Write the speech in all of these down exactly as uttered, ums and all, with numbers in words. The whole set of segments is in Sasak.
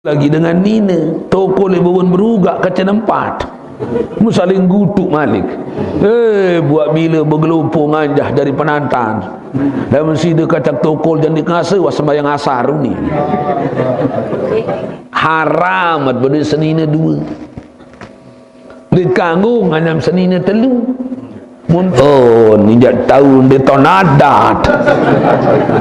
Lagi dengan nine, tokol ibuan berugak ke cenempat. Mesaling gutuk malik. Eh, buat bila bergelumpung anjah dari penantan. Dan mesti dia kacak tokol jadi kengasa, wah sembahyang asar ni. Haram, benda senina dua. Dia kanggung nganyam senina telu. Mun-, oh, ninjak taun dia ton adat.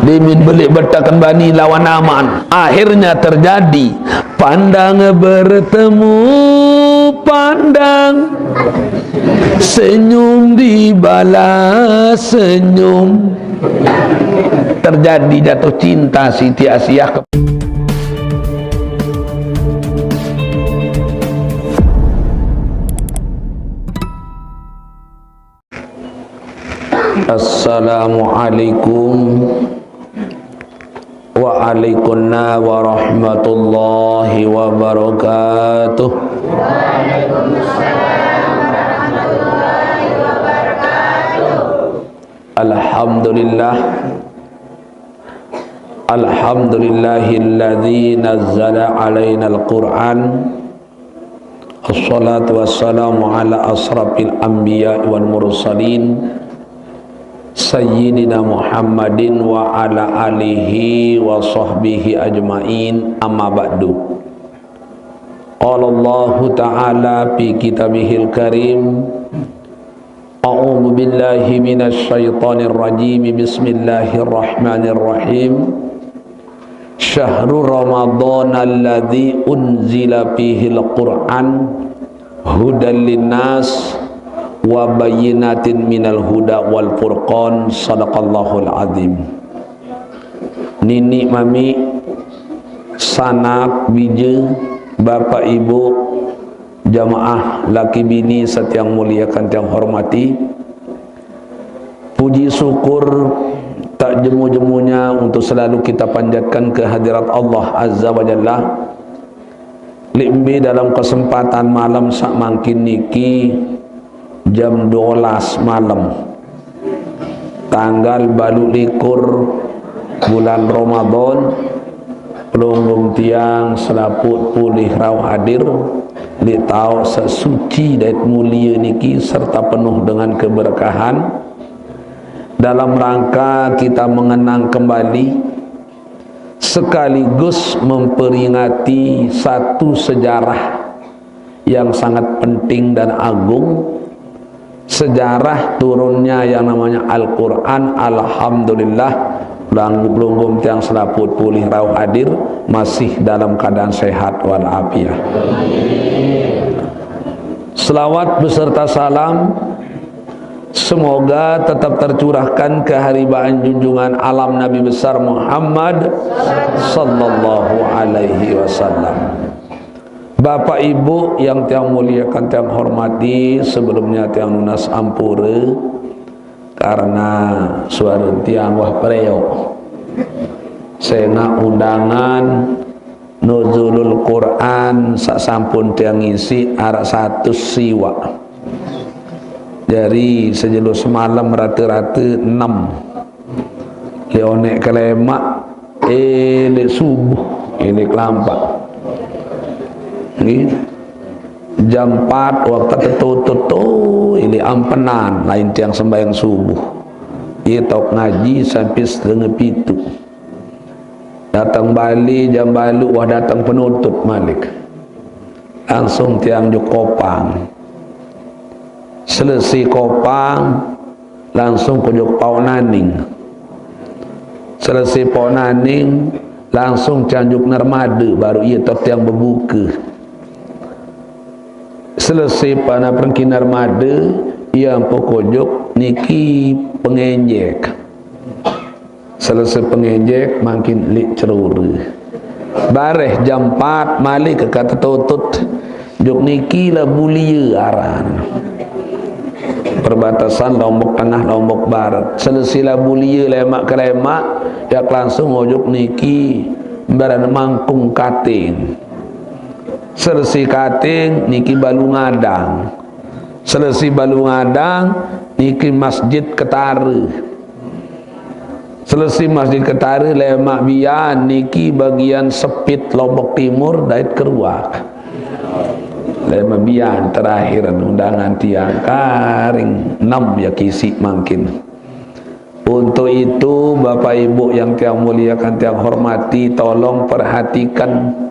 Dia min belik betakan bani lawan aman. Akhirnya terjadi pandang bertemu pandang, senyum dibalas senyum. Terjadi jatuh cinta Siti Asiah. Assalamualaikum. Waalaikumsalam warahmatullahi wabarakatuh. Alhamdulillah. Alhamdulillahilladzi nazzala alainal Qur'an. Assalatu wassalamu ala asrafil anbiya wal mursalin, Sayyidina Muhammadin wa ala alihi wa sahbihi ajmain, amma ba'du. Qala Allahu ta'ala fi kitabihil karim, a'udzu billahi minasy syaithanir rajim. Bismillahirrahmanirrahim. Syahru Ramadan alladzi unzila fihil Qur'an hudal linnas wa bayyinatin minal huda wal furqan. Sadaqallahul azim. Nini mami, sanak bije, bapak ibu, jamaah laki bini setiang muliakan tiang hormati. Puji syukur tak jemu-jemunya untuk selalu kita panjatkan ke hadirat Allah Azza wa Jalla. Limbi dalam kesempatan malam sak mangkin niki jam dua belas malam. Tanggal balu likur bulan Ramadan, pelunggung tiang selaput pulih rauh hadir di tau sesuci dait mulia niki serta penuh dengan keberkahan dalam rangka kita mengenang kembali sekaligus memperingati satu sejarah yang sangat penting dan agung, sejarah turunnya yang namanya Al-Quran. Alhamdulillah, pelunggung tiang selaput pulih rauh hadir, masih dalam keadaan sehat walafiat. Selawat beserta salam semoga tetap tercurahkan ke haribaan junjungan alam Nabi besar Muhammad sallallahu alaihi wasallam. Bapak Ibu yang tiang muliakan, tiang hormati, sebelumnya tiang nunas ampura karena suara tiang wah preok. Sengak undangan Nuzulul Quran sak sampun tiang ngisi arak satus siwak. Jadi sejelo semalam rata-rata enam. Lek onek kelemak, eh, lek subuh, eh, lek kelampak. Ni jam empat waktu tertutup tu, eh, lek ampenan lain tiang sembahyang subuh. Ia tau ngaji sampai setengah pitu. Datang balik jam balu, wah datang penutup malik. Langsung tiang juk Kopang. Selesai Kopang, langsung ke juk Pau Naning. Selesai Pau Naning, langsung tiang juk Narmada, baru ia tau tiang berbuka. Selesai pana perengki Narmada, ia ampo kojuk niki pengenjek. Selesai pengenjek, mangkin lik cerura. Bareh jam empat, malik ke kata tutut. Juk niki lah Bulia aran. Perbatasan Lombok Tengah, Lombok Barat. Selesai lah Bulia lemak ke lemak, yak langsung ojuk niki baran Mangkung Kating. Selesai Kating, niki Balu Ngadang. Selesai Balu Ngadang, niki Masjid Ketara. Selesai Masjid Ketara, lemak bian niki bagian sepit Lombok Timur dait keruak. Lemak bian terakhir undangan tiang karing enam ya kisi mangkin. Untuk itu, Bapak Ibu yang tiang muliakan, tiang hormati, tolong perhatikan.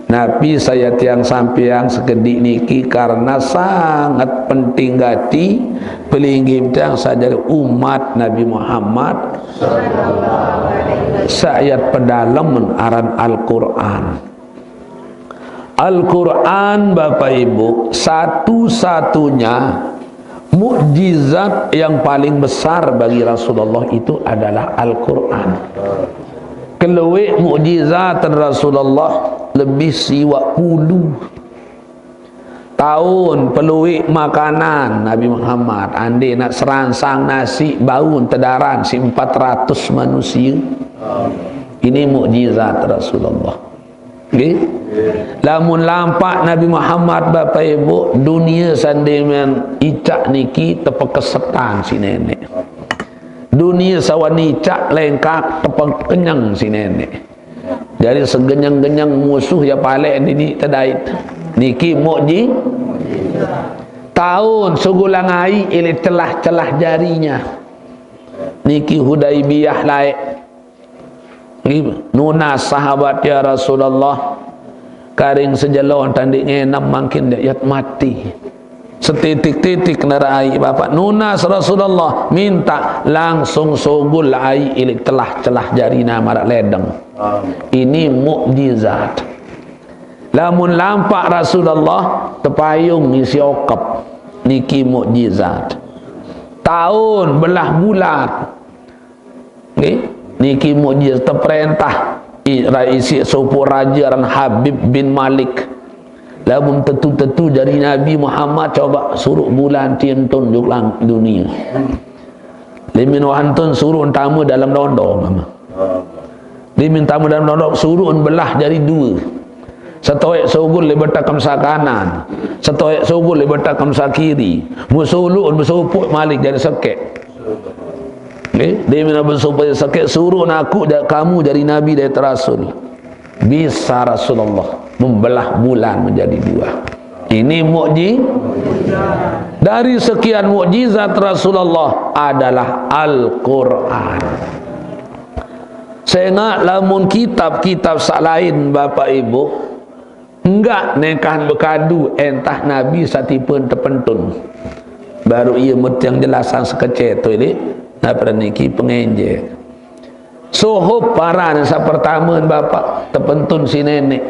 Napi saya tiang sampeang sekedik niki karena sangat penting gati pelinggih tiang saja umat Nabi Muhammad. Saayat pedalaman aran Al-Quran. Al-Quran, Bapak Ibu, satu-satunya mukjizat yang paling besar bagi Rasulullah itu adalah Al-Quran. Keluik mukjizat Rasulullah lebih siwak puluh. Taun peluik makanan Nabi Muhammad, ande nak seransang nasi baun tedaran si empat ratus manusia. Ini mukjizat Rasulullah. Nggih. Lamun lampak Nabi Muhammad, Bapak Ibu, dunia sande men icak niki tepekesetan si nenek. Dunia sawan icak lengkap tepekenyang si nenek. Jadi segenyang-genyang musuh ya palek nini tedait. Niki mukji. Taun sugulang ai ilik celah-celah jarinya. Niki Hudaibiyah laek. Nggih, nunas sahabat, "Ya Rasulullah, karing sejelon tandik ngenam mangkin dek yat mati." Setitik-titik nara ai, Bapak. Nunas Rasulullah, minta langsung sugul ai ilik telah celah jari namarak ledeng. Ini mukjizat. Lamun lampak Rasulullah tepayung ngisi okep, niki mukjizat. Taun belah bulat, nggih, niki mukjizat teperintah i-, ra-, isi sopo raja aran Habib bin Malik. Lamun tetu-tetu jari Nabi Muhammad, coba suruh bulan tientun juklang dunia. Limin wantun suruh tamu dalam dondo, mama. Limin tamu dalam dondo suruh belah jari dua. Setoek sugul lebetakam sakanan, setoek sugul lebetakam sakiri. Musulu musupuk malik jari sekek. Nggih, dia mina bersumpah sakit, suruh aku ja-, kamu jadi nabi dari terasul. Bisa Rasulullah membelah bulan menjadi dua. Ini mukji-, dari sekian mukjizat Rasulullah adalah Al-Quran. Sehingga lamun kitab-kitab sak lain, Bapak Ibu, enggak nengkahan bekadu entah Nabi satipun tepentun. Baru ia mut yang jelasan sekecil tu ini, nah, perniki pengenjek. Suhuf paran yang sapertama, Bapak, tepentun si nenek.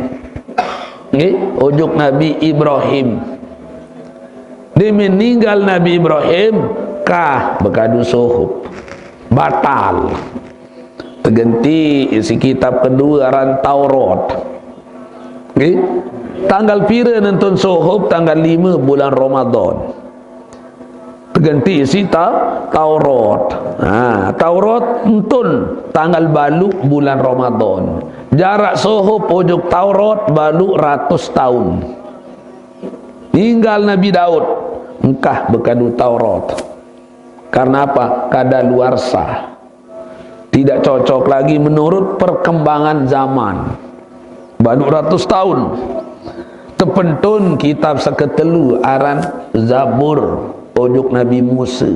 Nggih, ujuk Nabi Ibrahim. Di meninggal Nabi Ibrahim, kah bekadu suhuf. Batal. Tegenti isi kitab kedua aran Taurat. Nggih. Tanggal pira nentun suhuf? Tanggal lima bulan Ramadan. Tegenti isi ta-, Taurat. Ha, Taurat entun tanggal balu bulan Ramadan. Jarak suhuf ujuk Taurat balu ratus tahun. Ninggal Nabi Daud, engkah bekadu Taurat. Karena apa? Kadaluarsa. Tidak cocok lagi menurut perkembangan zaman. Balu ratus tahun. Tepentun kitab seketelu aran Zabur, ujuk Nabi Musa.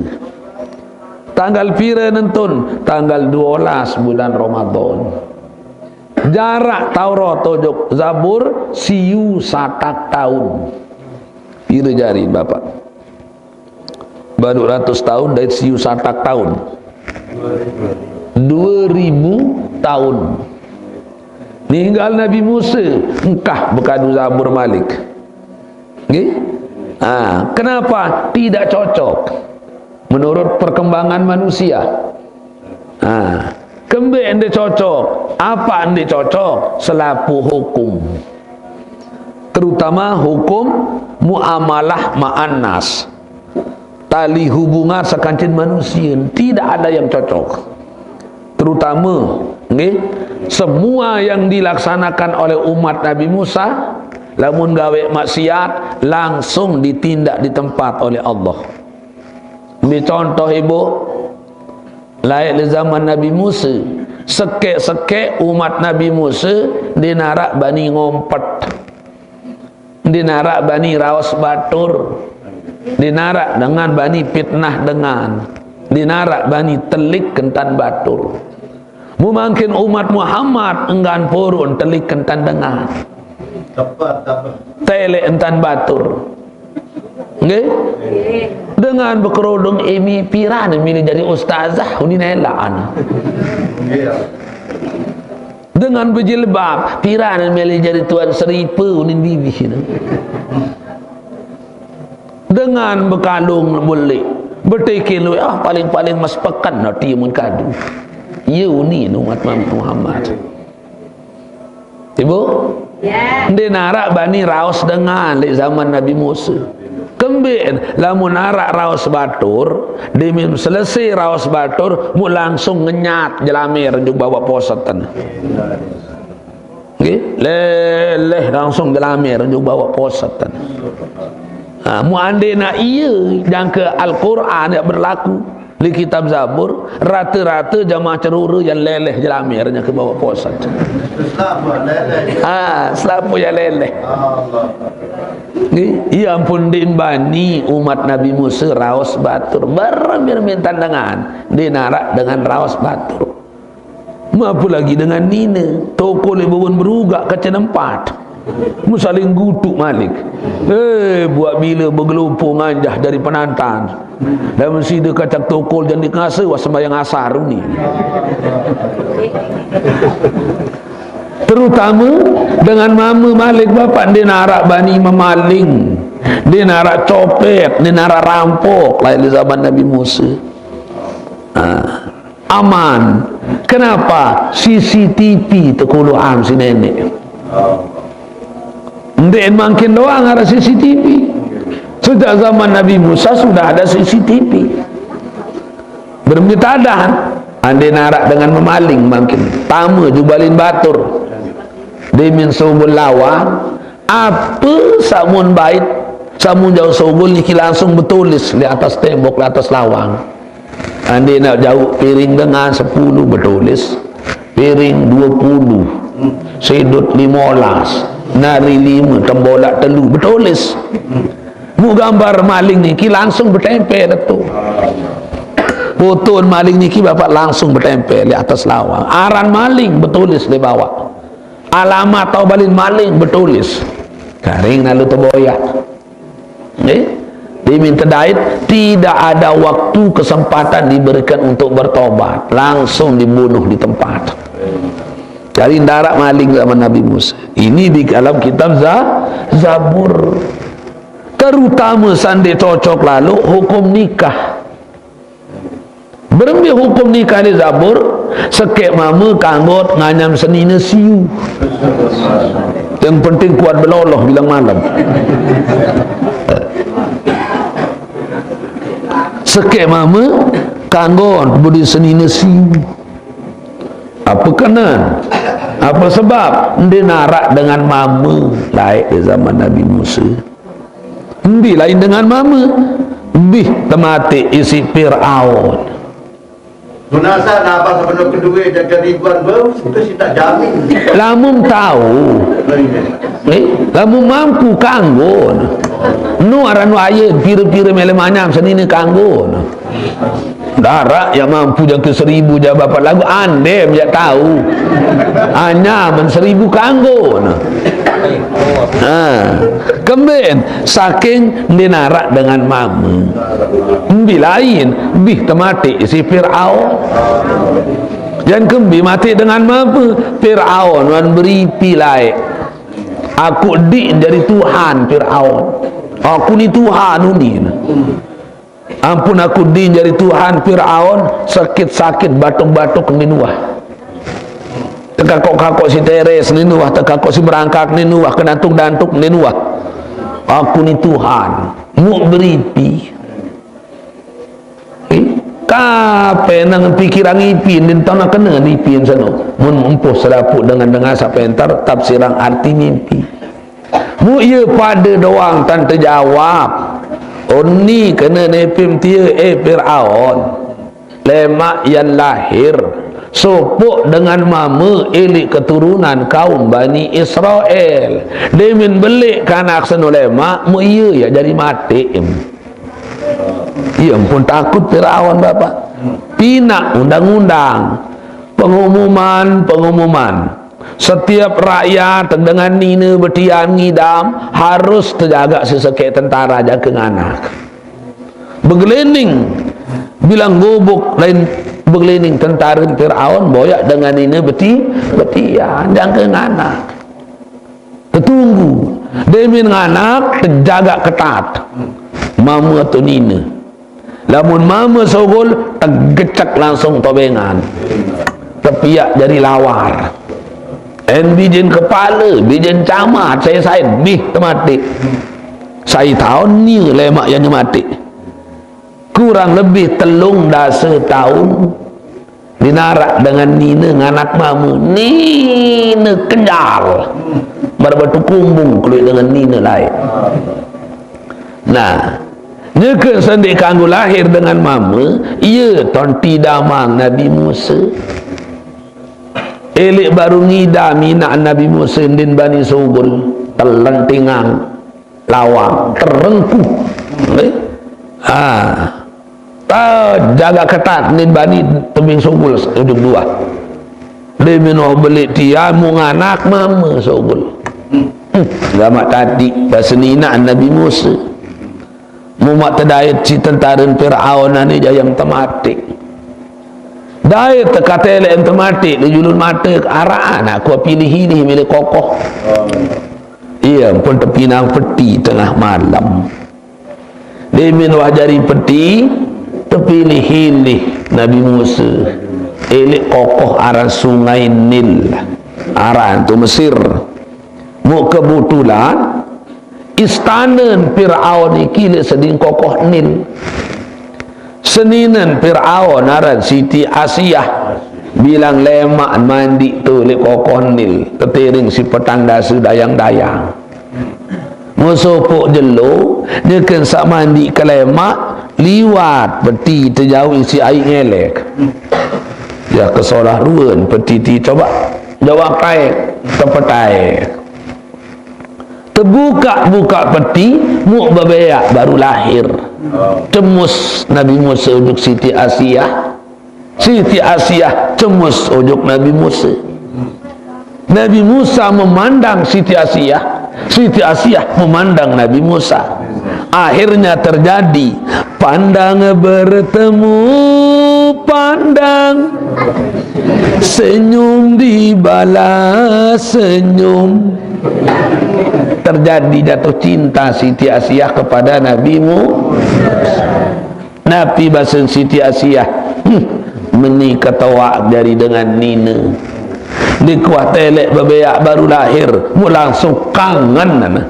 Tanggal pira nentun? Tanggal dua belas bulan Ramadan. Jarak Taurat ujuk Zabur siu satak tahun. Pira jari, Bapak? Baru ratus tahun dari siu satak tahun. Dua ribu tahun. Ninggal Nabi Musa, engkah bekadu Zabur malik. Nggih? Ha, kenapa? Tidak cocok menurut perkembangan manusia. Ha, kembe ende cocok? Apa ende cocok? Selaku hukum. Terutama hukum muamalah ma'an nas. Tali hubungan sekancin manusia, tidak ada yang cocok. Terutama, nggih, semua yang dilaksanakan oleh umat Nabi Musa, lamun gawe maksiat, langsung ditindak di tempat oleh Allah. Ambil contoh, Ibu, Laék lé zaman Nabi Musa, sekék-sekék umat Nabi Musa ndeq naraq bani ngompet, ndeq naraq bani raos batur, ndeq naraq dengan bani fitnah dengan, ndeq naraq bani telik kentan batur. Mu mangkin umat Muhammad enggan purun telik kentan dengan. Tepat, tepat. Telek entan batur. Nggih? Dengan bekerudung imi piran milih jadi ustazah, unin elak anu. Nggih. Dengan bejilbab, piran milih jadi tuan seripe, unin bibih anu. Dengan bekalung belik, betekin luwih, ah, paling-paling mas peken no timun kadu. Iya unin umat Muhammad. Ibu? Ya. Ndeq naraq bani raos dengan leq zaman Nabi Musa. Kembeq lamun araq raos batur, demen selese raos batur, mu langsung ngenyat jelame renjuk bawaq poset tane. Nggih, leleh langsung jelame renjuk bawaq poset tane. Ha, mu andene iye jangke Al-Qur'an yang berlaku. Leq kitab Zabur, rate-rate jamaah cerure yang leleh jelame re nyangke bawaq poset. Selapuq leleh. Ah, selapuq yang leleh. Allah. Nggih, iya ampun ndeq bani umat Nabi Musa raos batur. Bareng bir mintan dengan, ndeq naraq dengan raos batur. Apalagi dengan nine, tokol leq bawon berugaq kecen empat. Mu saling gutuk malik. Eh, buaq bile begelopo nganjah jari penantan. Lamun side kacak tokol jaq ndeq ngase, wah sembahyang asar uni. Terutame dengan mame malik, Bapak, ndeq naraq bani memaling, ndeq naraq copet, ndeq naraq rampok, laeq leq zaman Nabi Musa. Ah. Aman. Kenapa? C C T V tekuluq am si neneq. Ndeq mangkin doang araq C C T V. Sejak zaman Nabi Musa sudah ada C C T V. Berembe tadah, ande naraq dengan memaling mangkin. Tame jubalin batur. Demen sugul lawang, ape saq mun bait, saq mun jauq sugul niki langsung betulis leq atas tembok, leq atas lawang. Ande nak jauq piring dengan sepulu betulis, piring due pulu, sidut lime olas, nari lime, tembolaq telu betulis. Mu gambar maling niki langsung betempel leq tu. Poton maling niki Bapak langsung betempel leq atas lawang. Aran maling betulis leq bawaq. Alamat tao balin maling betulis. Karing nalu teboyaq. Nggih? Dimin tedait, tidak ada waktu kesempatan diberikan untuk bertobat. Langsung dibunuh di tempat. Jadi ndaraq maling zaman Nabi Musa. Ini di dalam kitab Za-, Zabur. Terutama saq ndeq cocok lalo hukum nikah. Berembe hukum nikah leq Zabur? Sekeq mame kanggo nganyam senine siu. Yang penting kuat beloloh bilang malam. Sekeq mame kanggo budi senine siu. Ape kenen? Ape sebab? Ndeq naraq dengan mame laeq leq zaman Nabi Musa. Mbe lain dengan mame? Bih tematiq isiq Firaun. Tunasa napa sebelum kedue jaga ribuan bau, itu sih tak jamin. Lamun tao, eh, lamun mampu kanggo. Nu aran wayen pire-pire mele manyam senine kanggo. Ndaraq yang mampu jangke seribu jaq Bapak lagu andem jaq tao. Hanya men seribu kanggo. Nah. Ha. Kemben saking ndeq naraq dengan mame. Mbe lain bih tematiq isiq Firaun. Jan kembe matiq dengan mame Firaun wan beripi laeq. Aku dik jari Tuhan Firaun. Aku ni Tuhan unin. Ampun aku din jari Tuhan Firaun, sakit-sakit batuk-batuk ndeqn uwah. Tekakok-kakok si teres ndeqn uwah, tekakok si berangkak ndeqn uwah, kedantuk-dantuk ndeqn uwah. Aku ni Tuhan, muq beripi. Eh, kape nang pikiran ipin, din tona kene ipin seno. Mun empuh serapuq dengan-dengan saq penter, tafsiran arti mimpi. Mu ie pade doang tan tejawab. Oni kene nepim tie, eh, Firaun. Lemak yan lahir sopok dengan mame ilik keturunan kaum Bani Israel. Demin belik kanak seno lemak, mo iye ya jadi mate. Iya, ampun takut Firaun, Bapak. Pinak undang-undang. Pengumuman, pengumuman. Setiap rakyat dengan nine betian ngidam harus tejaga sesakek tentara jaga nganak. Begelining bilang gubuk lain begelining tentara Firaun boyak dengan nine beti betian jaga nganak. Tetunggu. Demin nganak tejaga ketat. Mama tu nine. Lamun mama sogol, tegecek langsung tobengan. Tepiak jari lawar. En bijen kepala, bijen camat, saya sain, bih temate. Sai taun ni lemak yang nyemate. Kurang lebih telung dasa taun dinarak dengan nine nganak mama. Nine kenjal. Bar batu kumbung keluar dengan nine lain. Nah, nyeken sendik kanggo lahir dengan mama, iya tonti damang Nabi Musa. Elik baru ngidam inak Nabi Musa ndin bani sugul, telentingang, lawang, terengku. Eh? Ah. Ta jaga ketat ndin bani tebing sugul ujung dua. Demin oh belik tian mu nganak mama sugul. Hmm. Gamak tadi, basa ninak Nabi Musa. Mumak tedait si tentaren Firaun ane jayang temate. Dait tekatelek temate, le julun mate, araan aku pilih-pilih milih kokoh. Iya, ampun tepinang peti tengah malam. Demin wah jari peti, tepilih-pilih Nabi Musa. Elik kokoh aran Sungai Nil. Aran tu Mesir. Mu kebetulan, istana Firaun iki lek seding kokoh Nil. Seninen Firaun aran Siti Asiah. Bilang lemak mandi tu lek kokoh Nil. Tetering si petang dasa dayang-dayang. Musuh pok jelo, nyeken sak mandi ke lemak, liwat peti tejauh isi air ngelek. Ya kesolah ruen peti ti coba jawab kai tepetai. Tebukak-bukak peti, muk bebeak baru lahir. Cemus Nabi Musa ujuk Siti Asiah. Siti Asiah cemus ujuk Nabi Musa. Nabi Musa memandang Siti Asiah. Siti Asiah memandang Nabi Musa. Akhirnya terjadi pandang bertemu, pandang senyum dibalas senyum. Terjadi jatuh cinta Siti Asiah kepada Nabi Musa. Napi basen Siti Asiah? Hmm, meni ketoak jari dengan nine. Dikuah telek bebeak baru lahir, mu langsung kangen nana.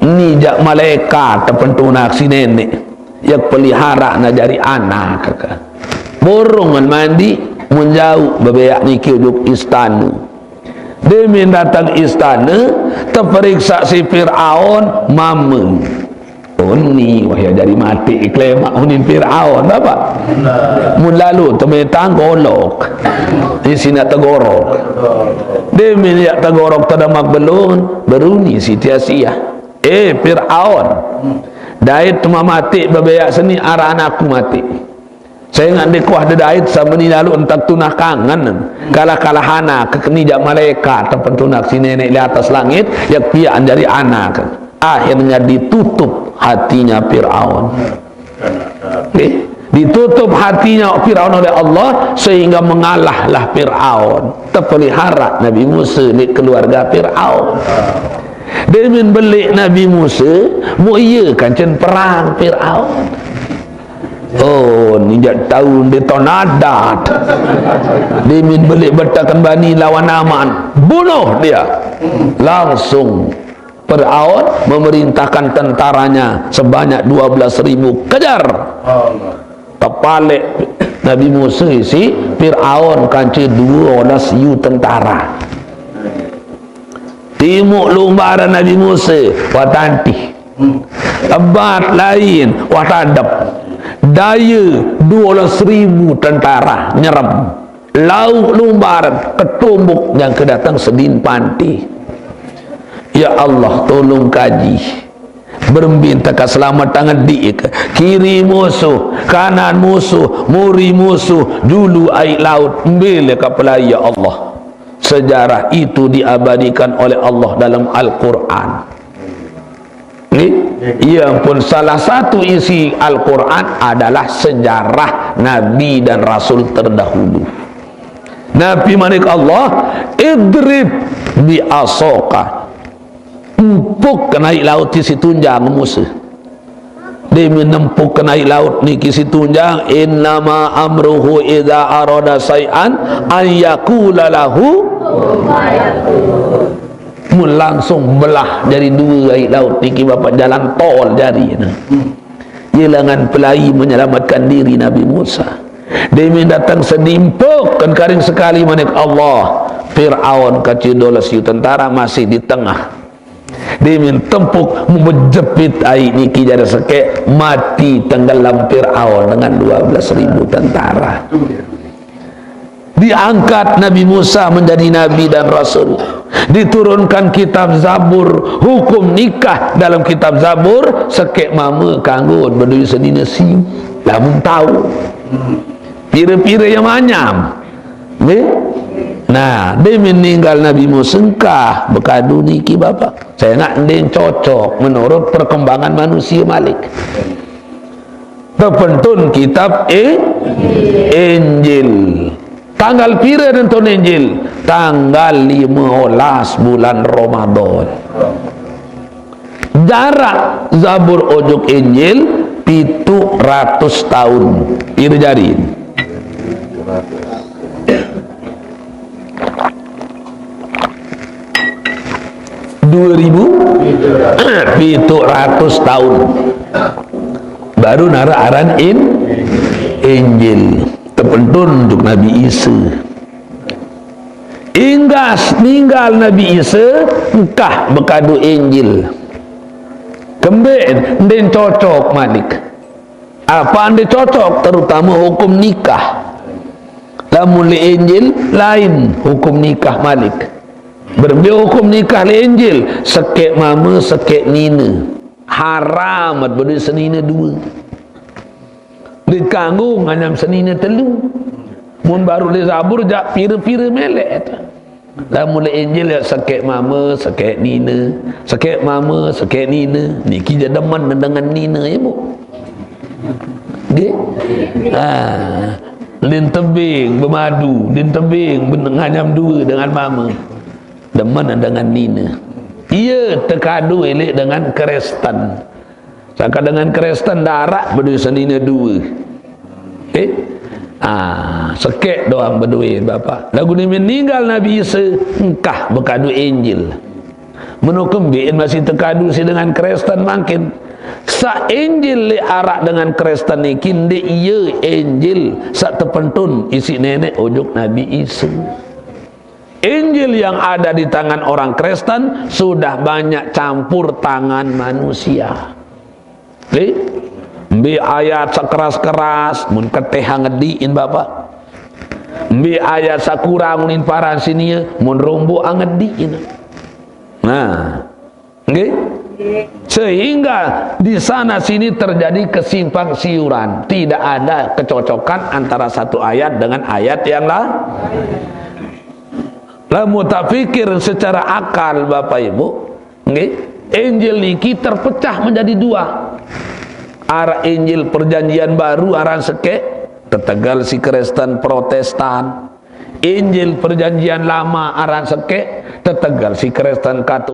Ni jak malaikat tepentunak si nenek. Yak pelihara na jari anak kaka. Burung ngan mandi, mun jauh bebeak niki ujuk istana. Demin datang istana, teperiksa si Firaun, mama. Uni, wah ya jari mati, klemak uni Firaun, apa? Mun lalu temetang golok. Isi nak tegorok. Demin yak tegorok tedemak belun, beruni Siti Asiah. Eh, Firaun. Dait temamati bebeak seni arah anakku mati. Saya ingat dikuah dedait sama ni lalu entak tunah kangen. Kalah-kalah anak, kekeni jak malaikat, tempat tunak si nenek di atas langit, yak piak jari anak. Akhirnya ditutup hatinya Firaun. Okey. Ditutup hatinya Firaun oleh Allah sehingga mengalahlah Firaun. Terpelihara Nabi Musa di keluarga Firaun. Demin belik Nabi Musa, mu iya kancen perang Firaun. Oh, ni jak taun di taun adat. Demin belik betakan bani lawan aman. Bunuh dia. Langsung Firaun memerintahkan tentaranya sebanyak dua belas ribu. Kejar. Tepalek Nabi Musa isi Firaun kanca dua belas ribu tentara. Timuk lumbaran Nabi Musa, watantih. Ebat lain, watadep. Daya dua belas ribu tentara nyerem. Laut lumbar ketumbuk yang kedatang sedin panti. Ya Allah, tolong kaji. Berembin taka selamat tangan di kiri musuh, kanan musuh, muri musuh, dulu air laut, bila kapelai, ya Allah. Sejarah itu diabadikan oleh Allah dalam Al-Quran. Ni, ia pun salah satu isi Al-Quran adalah sejarah Nabi dan Rasul terdahulu. Nabi manik Allah, "Idrib bi asaka." Empuk ke naik laut di situnjang musuh. Demi nempuk ke naik laut ni ke situnjang, "Innama amruhu idza arada syai'an an yaqula lahu." Mun langsung belah jadi dua air laut niki, Bapak, jalan tol jari. Nah. Ia lengan pelai menyelamatkan diri Nabi Musa. Demi datang sedimpuk, kan karing sekali manik Allah. Fir'aun kacil dua belas ribu tentara masih di tengah. Demi tempuk, menjepit air niki jadi sekek, mati tenggelam Fir'aun dengan dua belas ribu tentara. Diangkat Nabi Musa menjadi nabi dan rasul. Diturunkan kitab Zabur, hukum nikah dalam kitab Zabur, sekek mama kanggo bedui senina siu. Lamun tahu. Pira-pira yang manyam. Nggih? Nah, dia meninggal Nabi Musa engkah bekadu niki, Bapak. Saya nak nding cocok menurut perkembangan manusia malik. Tepentun kitab, eh, Injil. Tanggal pira nentun Injil? Tanggal lima belas bulan Ramadan. Jarak Zabur ojuk Injil pitu ratus tahun. Pira jari? Dua ribu? Pitu ratus tahun. Baru nara aran in, Injil. Tepentun untuk Nabi Isa. Inggas ninggal Nabi Isa, engkah bekadu Injil. Kembik ndin cocok malik. Apa ndin cocok, terutama hukum nikah. Lamun li Injil, lain hukum nikah malik. Berembe hukum nikah li Injil, sekek mama, sekek nina. Haram at bedui senina dua. Dikanggo nganyam senina telu. Mun baru di Zabur jak pira-pira melek eta. Lamun di Injil ya sekek mama, sekek nina, sekek mama, sekek nina. Niki je demen dengan nina, ibu. Nggih. Ha. Lin tebing bemadu, lin tebing ben-, nganyam dua dengan mama. Demen dengan nina. Ia tekadu elek dengan Kristen. Saka dengan Kristen darak bedui senina dua. Eh? Ah, sekek doang bedui, Bapak. Lagu ni meninggal Nabi Isa, engkah bekadu Injil. Meno kembiin masih tekadu si dengan Kristen makin. Sa Injil li arak dengan Kristen niki ndik iya Injil sa tepentun isi nenek ojuk Nabi Isa. Injil yang ada di tangan orang Kristen sudah banyak campur tangan manusia. Nggih? Mbe ayat sekeras-keras, mun keteh ngediin, Bapak. Mbe ayat sakurang unin paran sinia, mun rombo ngediin. Nah, nggih? Sehingga di sana sini terjadi kesimpang siuran. Tidak ada kecocokan antara satu ayat dengan ayat yang lain. Lamun tak pikir secara akal, Bapak Ibu, nggih, Injil niki terpecah menjadi dua. Arah Injil Perjanjian Baru aran sekek, tetegal si Kristen Protestan. Injil Perjanjian Lama aran sekek, tetegal si Kristen Katolik.